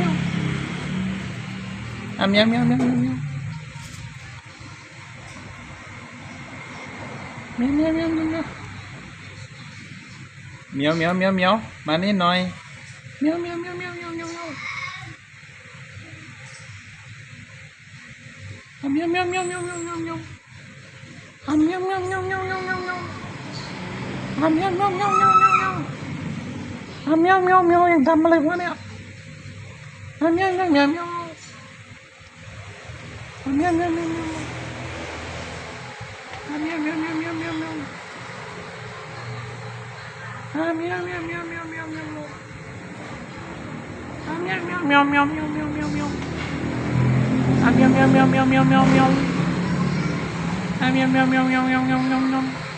miau. Aa, miau, miau, miau, miau, miau. Miau, miau, miau, miau, miau. Miau, miau, miau, miau. Maaih ninh noic. Miau, miau, miau, miau, miau, miau, miau. Miau, miau, miau, miau, miau, miau, miau. Miau, miau, miau, miau, miau, miau, miau. Miau, miau, miau, miau, miau, miau, miau. Miau, miau, miau, miau, yangh ndamv maiv leiz wuov niaa. Miau, miau, miau, miau, miau. Miau, miau, miau, miau, miau, miau. Miau, miau, miau, miau, miau, miau, miau. Miau, miau, miau, miau, miau, miau, miau. Miau, miau, miau, miau, miau, miau, miau, miau. Miau, miau, miau, miau, miau, miau, miau. Miau, miau, miau, miau, miau, miau, miau, miau.